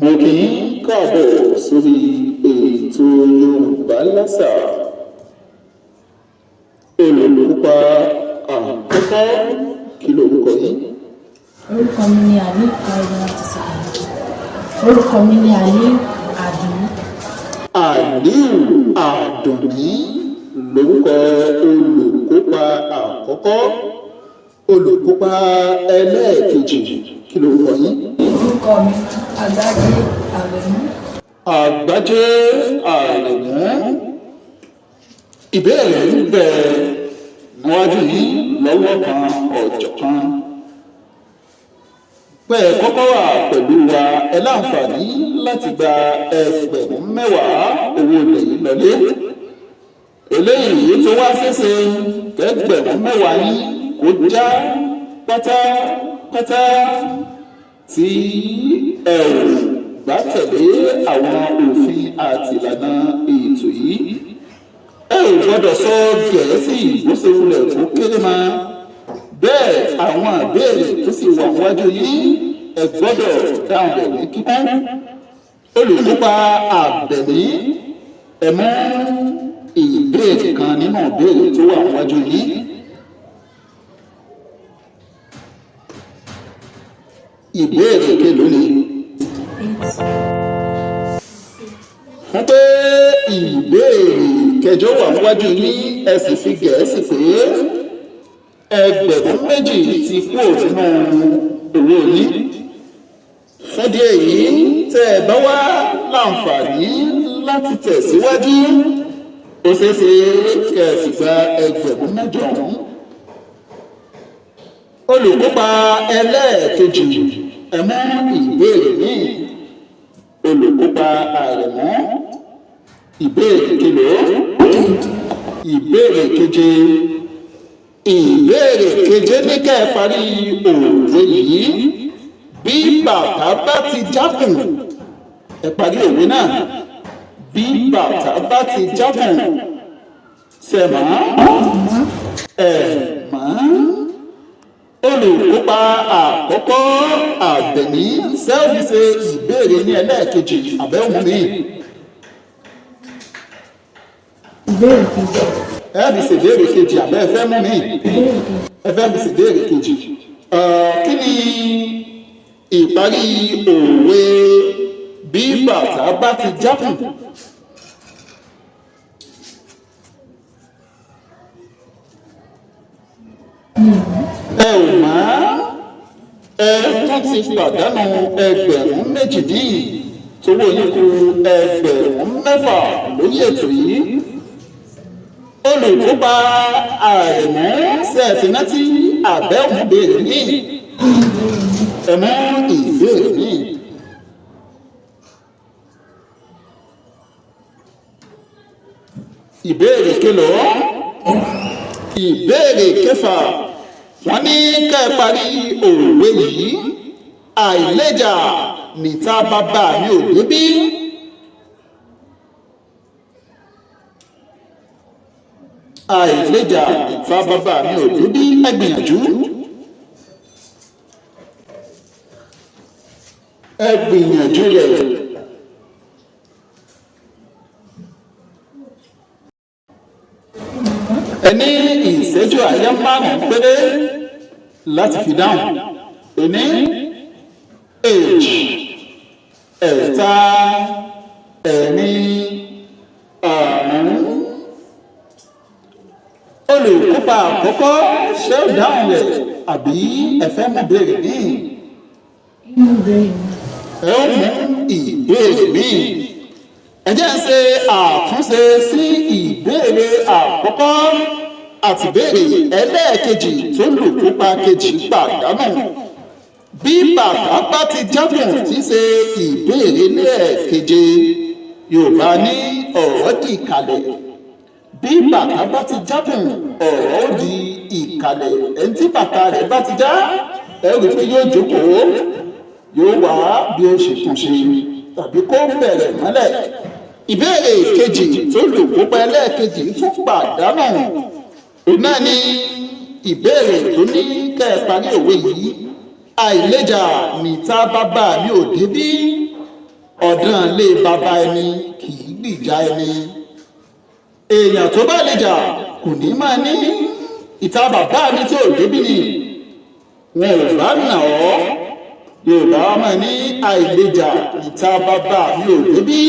Mo kí yín káàbọ̀ sórí ètò Yorùbá Lásà. Olùkópa àkọ́kọ́, kí lorúkọ yín? Orúkọ mi ni Aliu Káyọ̀dé láti Sàkàlà. Orúkọ mi ni Aliu Àdùnní. Aliu Àdùnní lorúkọ olùkópa àkọ́kọ́. Olùkópa ẹlẹ́ẹ̀kejì, kí lorúkọ yín? Orúkọ mi Àgbájé Àrẹ̀mú. Àgbájé Àrẹ̀mú, ìbéèrè ń bẹ níwájú yín lọ́wọ́ kan ọ̀jọ̀ kan. Pé ẹ kọ́kọ́ wà pẹ̀lú wa, ẹ láǹfààní láti gba 10,000 owó ilẹ̀ yìí lọlé. Eléyìí tó wá ṣeéṣe kẹgbẹ̀rún 10 yín kó já pátápátá tí ẹ ò bá tẹ̀lé àwọn òfin àti ìlànà ètò yìí. Ẹ ò gbọ́dọ̀ sọ Gẹ̀ẹ́sì bó ṣe wulẹ̀ kó kéré mọ́. Bẹ́ẹ̀ àwọn ìbéèrè tó sì wà níwájú yín, ẹ gbọ́dọ̀ dáhùn rẹ̀ ní kíkún. Olùkópa Àbẹ̀ní, ẹ mú ìbéèrè kan nínú ìbéèrè tó wà níwájú yín. Ìbéèrè kelòó ni? 8. Fún pé ìbéèrè kẹjọ wà níwájú yín, ẹ sì fi Gẹ̀ẹ́sì pé 2,000 ti kúrò nínú owó yín. Fún díẹ̀ yìí, tẹ́ ẹ bá wá láǹfààní láti tẹ̀síwájú, ó ṣeé ṣe kẹ́ ẹ sì gba 8,000 ọ̀hún. Olùkópa ẹlẹ́ẹ̀kejì, ẹ mú ìbéèrè míì. Olùkópa Àrẹ̀mú, ìbéèrè kelòó? Ìbéèrè keje. Ìbéèrè keje ní kẹ́ ẹ parí òwe yìí: bí bàtà bá ti jákùn. Ẹ parí òwe náà: bí bàtà bá ti jákùn. Ṣe mọ́ ẹ mọ́? Olùkópa àkọ́kọ́ Àbẹ̀ní, sẹ́ẹ̀fì ṣe ìbéèrè ní ẹlẹ́ẹ̀kejì àbẹ́wò mi? Ìbéèrè kejì. Ẹ fi ṣèbéèrè kejì àbẹ́ ẹ fẹ́ mú mi? Ìbéèrè kejì. Ẹ fẹ́ fi ṣèbéèrè kejì. Kí ni ìparí òwe bí bàtà bá ti jákùn? Mi ò mọ̀. Ẹ ò mọ̀. Ẹ tún ti pàdánù 2,000 ní tówó yín kù 6,000 lórí ètò yìí. Olùkópa Àrẹ̀mú, sẹ́ẹ̀tì àbẹ́wò béèrè ní ẹ mú ìbéèrè ní. Ìbéèrè kelòó? Ìbéèrè kẹfà. Wọ́n ní kẹ́ ẹ parí òwe yìí: àìlèjà níta bàbá mi ò débí. Àìlèjà níta bàbá mi ò débí. Ẹ gbìyànjú, ẹ gbìyànjú rẹ̀. Ẹ ní ìṣẹ́jú àyá 5 péré láti fi dáhùn. Ení, èjì, ẹ̀ta, ẹ̀rin, àrún. Olùkópa àkọ́kọ́, ṣé ó dáhùn rẹ̀ àbí ẹ fẹ́ mú béèrè míì? Inú ìbéèrè mi. Ẹ ó mú ìbéèrè míì. Ẹ jẹ́ ń ṣe àtúnṣe sí ìbéèrè àkọ́kọ́ àti ìbéèrè ẹlẹ́ẹ̀kejì tó lùkópa kejì pàdánù. Bí bàtà bá ti jákùn tí ṣe ìbéèrè lẹ́ẹ̀keje, Yorùbá ní ọ̀rọ̀ di ìkàlẹ̀. Bí bàtà bá ti jákùn, ọ̀rọ̀ ó di ìkàlẹ̀. Ẹni tí bàtà rẹ̀ bá ti já, ẹ rí i pé yóò jókòó, yóò wá bí ó ṣe tún ṣe tàbí kó bẹ̀rẹ̀ mọ́lẹ̀. Ìbéèrè kejì tó lùkópa ẹlẹ́ẹ̀kejì tún pàdánù, òun náà ni ìbéèrè tó ní kẹ́ ẹ parí òwe yìí: àìlèjà níta bàbá mi ò débí. Ọ̀dàn lé bàbá ẹni kì í gbìjà ẹni. Èèyàn tó bá lè jà kò ní máa ní ìta bàbá mi tí ò débí ni wọn ò bá nà ọ́. Yorùbá máa ní àìlèjà ìta bàbá mi ò débí,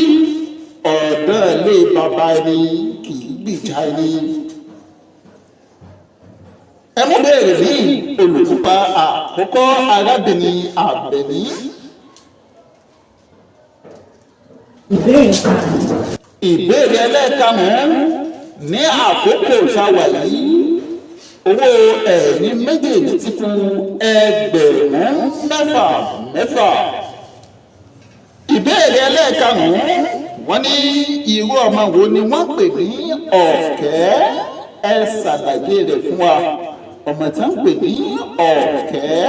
ọ̀dàn lé bàbá ẹni kì í gbìjà ẹni. Ẹ mú béèrè ní olùkópa àkọ́kọ́, arábìnrin Àbẹ̀ní. Ìbéèrè karùn-ún. Ìbéèrè ẹlẹ́ẹ̀karùn-ún ní àkókò tá a wà yìí, owó ẹ̀yìn méjèèjì ti kù 6,000 6,000. Ìbéèrè ẹlẹ́ẹ̀karùn-ún, wọ́n ní irú ọmọ wo ni wọ́n pè ní ọ̀kẹ́? Ẹ ṣàlàyé rẹ̀ fún wa, ọmọ tí wọ́n pè ní ọ̀kẹ́.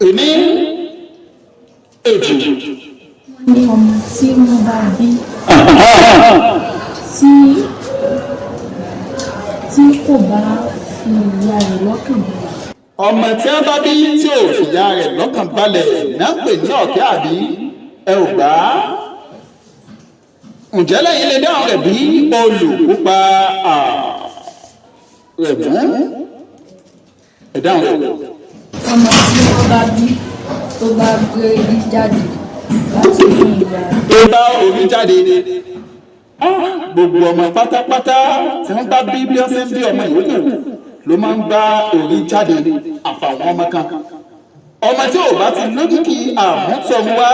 Èní, èjì. Wọ́n ní ọmọ tí wọ́n bá bí tí kò bá fi ìyá rẹ̀ lọ́kàn balẹ̀. Ọmọ tí wọ́n bá bí tí ò fìyà rẹ̀ lọ́kàn balẹ̀ náà ń pè ní ọ̀kẹ́, àbí? Ẹ ò gbà á. Ǹjẹ́ lẹ́yìn lè dáhùn rẹ̀ bí, olùkópa rẹ̀ mú ẹ̀ dáhùn rẹ̀? Ọmọ tí wọ́n bá bí tó bá gbé orí jáde láti inú ìyá rẹ̀. Tó bá orí jáde. Gbogbo ọmọ pátápátá tí wọ́n bá bí, bí wọ́n ṣe ń bí ọmọ ìyókù ló máa ń gbá orí jáde, àfàwọn ọmọ kan. Ọmọ tí ò bá ti lókìkí àmútọ̀run wá,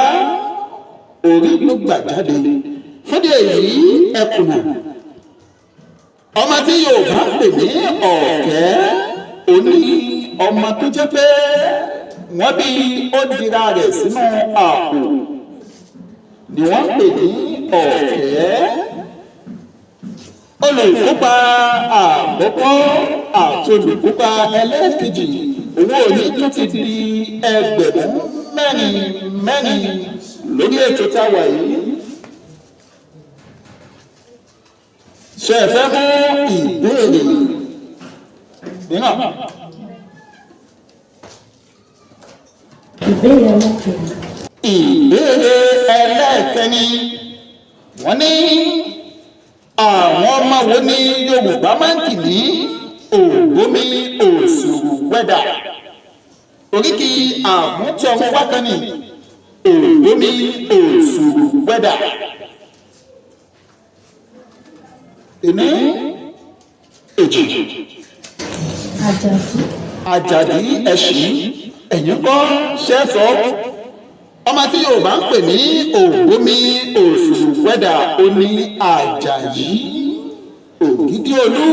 orí ló gbà jáde. Fúndì èyí, ẹkùnà ọmọ tí Yorùbá ń pè ní ọ̀kẹ́ òní, ọmọ tó jẹ́ pé wọ́n bí ó dira rẹ̀ sínú àpò ni wọ́n ń pè ní ọ̀kẹ́. Olùkópa àkọ́kọ́ àti olùkópa ẹlẹ́ẹ̀kejì, owó yìí tó ti di 4,000 4,000 lórí ètò táwa yìí. Ṣe ẹ fẹ́ mú ìbéèrè mìíràn? Ìbéèrè ẹlẹ́kẹ̀rin. Ìbéèrè ẹlẹ́ẹ̀kẹrin, wọ́n ní àwọn ọmọ wo ni Yorùbá máa ń kì ní ògbómi òṣùrù wẹ́dà? Oríkì àmútọ̀run wákàní ògbómi òṣùrù wẹ́dà. Èní, èjì. Àjàdí. Àjàdí, ẹ̀sìn ẹ̀yìn kọ́ ṣẹ́sọ́. Ọmọ tí Yorùbá ń pè ní ògbómi òṣùrù wẹ́dà ó ní Àjàyí Ògídí Olú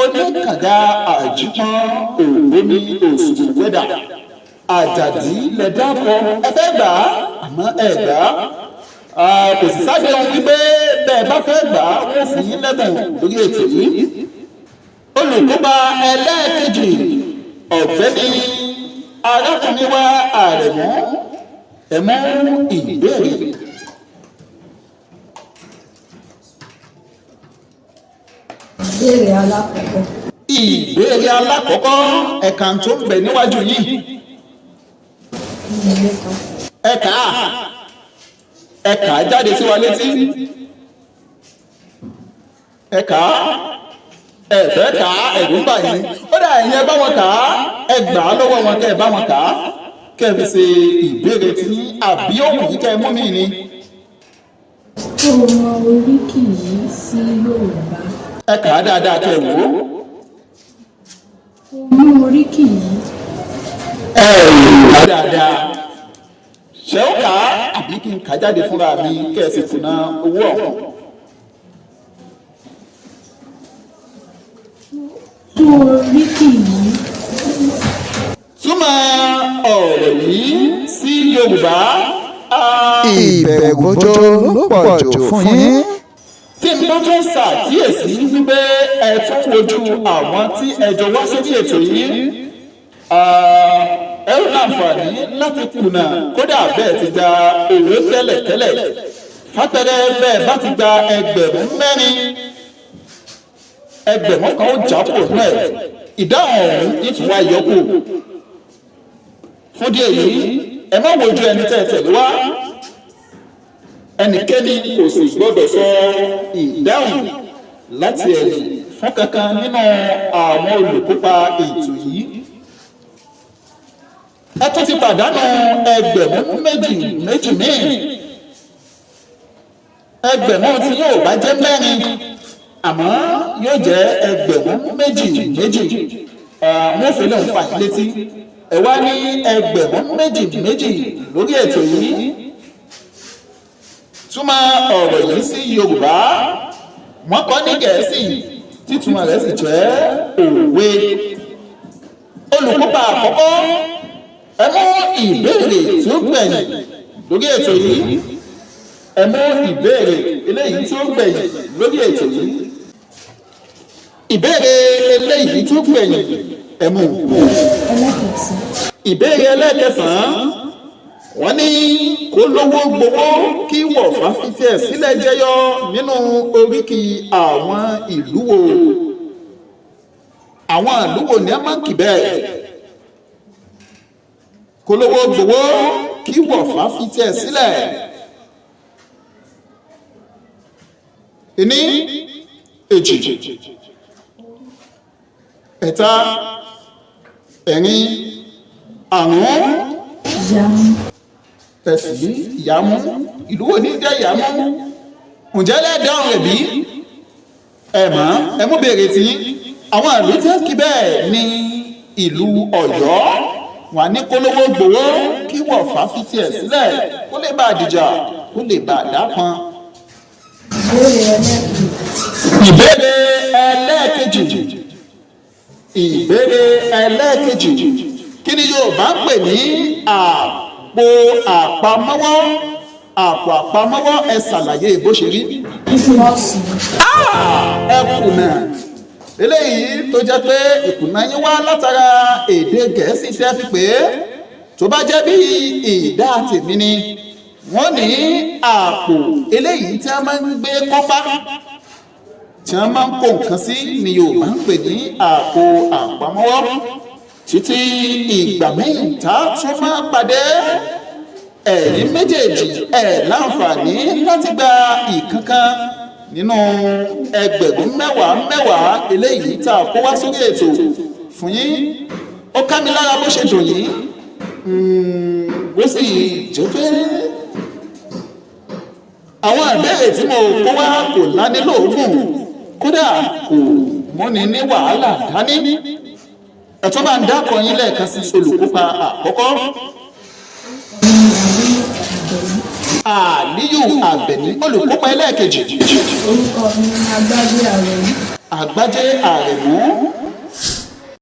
oníkànga àjípọ́n ògbómi òṣùrù wẹ́dà. Àjàdí lẹ́dàkọ, ẹ fẹ́ gbà á, àmọ́ ẹ gbà á, kò sì sáde ohun wípé bẹ́ẹ̀ bá fẹ́ gbà á, wọ́n fún yín lẹ́bùn lórí ètò yìí. Olùkópa ẹlẹ́ẹ̀kejì, ọ̀gbẹ́ni arákùnrin wa Àrẹ̀mú, ẹ mú ìbéèrè. Ìbéèrè alákọ̀ọ́kọ́. Ìbéèrè alákọ̀ọ́kọ́, ẹ̀ka tó ń bẹ níwájú yìí. Ilé kan. Ẹ̀ka jáde sí wa létí. Ẹ̀ka ẹ̀fẹ́ kà á, ẹ̀rù ń bà yín. Ó dà, ẹ̀yin ẹ bá wọn kà á, ẹ gbà á lọ́wọ́ wọn, kẹ́ ẹ bá wọn kà á, kẹ́ ẹ fi ṣe ìbéèrè tí àbí òwú yìí kẹ́ ẹ mú mi ni. Tó o mọ oríkì yìí sí Yorùbá. Ẹ kà á dáadáa kẹ́ ẹ wò ó. Kò mú oríkì yìí. Ẹ kà á dáadáa. Ṣé ó kà á àbí kí n kà á jáde fúnra mi kẹ́ ẹ sì kùnà owó ọ̀hún? Tú oríkì yìí. Túmọ̀ ọ̀rọ̀ yìí sí Yorùbá. Ìbẹ̀rùbojo ló pọ̀ jù fún yín. Tí n bá tún ṣàkíyèsí wípé ẹ tún wojú àwọn tí ẹ jọ wá sórí ètò yìí, ẹ ó láǹfààní láti kùnà kódà bẹ́ẹ̀ ti gba owó tẹ́lẹ̀tẹ́lẹ̀. Fàpẹẹrẹ, bẹ́ẹ̀ bá ti gba 4,000. Ẹgbẹ̀rún kan ó já kúrò nínú ẹ̀. Ìdáhùn ọ̀hún ìtún wá yọkù. Fún díẹ̀ yìí, ẹ má wojú ẹni tẹ́ ẹ tẹ̀lé wá. Ẹnikẹ́ni kò sì gbọ́dọ̀ sọ ìdáhùn láti ẹ̀yìn fún kankan nínú àwọn olùkópa ètò yìí. Ẹ tún ti pàdánù ẹgbẹ̀rún méjì méjì míì. Ẹgbẹ̀rún tí yóò bá jẹ́ mẹ́rin, àmọ́ yóò jẹ́ ẹgbẹ̀rún méjì méjì. Wọ́n fi lè ń fà yín létí. Ẹ wá ní ẹgbẹ̀rún méjì méjì lórí ètò yìí. Túmọ̀ ọ̀rọ̀ yìí sí Yorùbá. Wọ́n kọ́ ní Gẹ̀ẹ́sì, títúmọ̀ rẹ̀ sì jẹ́ òwe. Olùkópa àkọ́kọ́, ẹ mú ìbéèrè tí ó gbẹ̀yìn lórí ètò yìí. Ẹ mú ìbéèrè eléyìí tí ó gbẹ̀yìn lórí ètò yìí. Ìbéèrè eléyìí tí ó gbẹ̀yìn, ẹ mú. Ẹlẹ́kẹ̀sán. Ìbéèrè ẹlẹ́kẹsàn-án, wọ́n ní kó lówó gbowó kí wọ̀fà fi tiẹ̀ sílẹ̀ jẹyọ nínú oríkì àwọn ìlú wo? Àwọn ìlú wo ni a máa ń kì bẹ́ẹ̀? Kó lówó gbowó kí wọ̀fà fi tiẹ̀ sílẹ̀. Ení, èjì, ẹ̀ta, ẹ̀rin, àrún. Yàmú. Ẹ̀sì Ìyàmú. Ìlú wo ní jẹ́ Ìyàmú? Ǹjẹ́ lẹ́ẹ̀dáhùn rẹ̀ bí? Ẹ mọ̀, ẹ mú béèrè tí àwọn ìlú tí ń kí bẹ́ẹ̀ ní ìlú Ọ̀yọ́. Wà ní kólówó gbowó kí wọ̀fà fi tiẹ̀ sílẹ̀ kó lè bá a dìjà, kó lè bá a dápọn. Ìbéèrè ẹlẹ́kejì. Ìbéèrè ẹlẹ́ẹ̀kejì. Ìbéèrè ẹlẹ́ẹ̀kejì. Kí ni Yorùbá ń pè ní àpò àpamọ́wọ́? Àpò àpamọ́wọ́, ẹ ṣàlàyé bó ṣe rí. Pọ́ọ̀sì. Ẹ kùnà. Eléyìí tó jẹ́ pé ìkùnà yín wá látara èdè Gẹ̀ẹ́sì tẹ́ fi pé, tó bá jẹ́ bí ìdá tèmi ni, wọ́n ní àpò eléyìí tí a máa ń gbé kọ́pá, tí wọ́n máa ń kó nǹkan sí ni Yorùbá ń pè ní àpò àpamọ́wọ́. Títí ìgbà míì tá a tún máa pàdé, ẹ̀yin méjèèjì ẹ̀ láǹfààní láti gba ìkankan nínú ẹgbẹ̀rún mẹ́wàá mẹ́wàá eléyìí tá a kó wá sórí ètò fún yín. Ó ká mi lára bó ṣe dùn yín, bó sì jẹ́ pé àwọn ìbéèrè tí mo kó wá kò lánilóògùn, kódà kò múni ní wàhálà dání. Ẹ̀tọ́ bá ń dákọ̀ yín lẹ́ẹ̀kan sí, olùkópa àkọ́kọ́. Àlíyù Àbẹ̀ní. Olùkópa ẹlẹ́ẹ̀kejì. Orúkọ mi ni Agbájé Àrẹ̀mú. Àgbájé Àrẹ̀mú.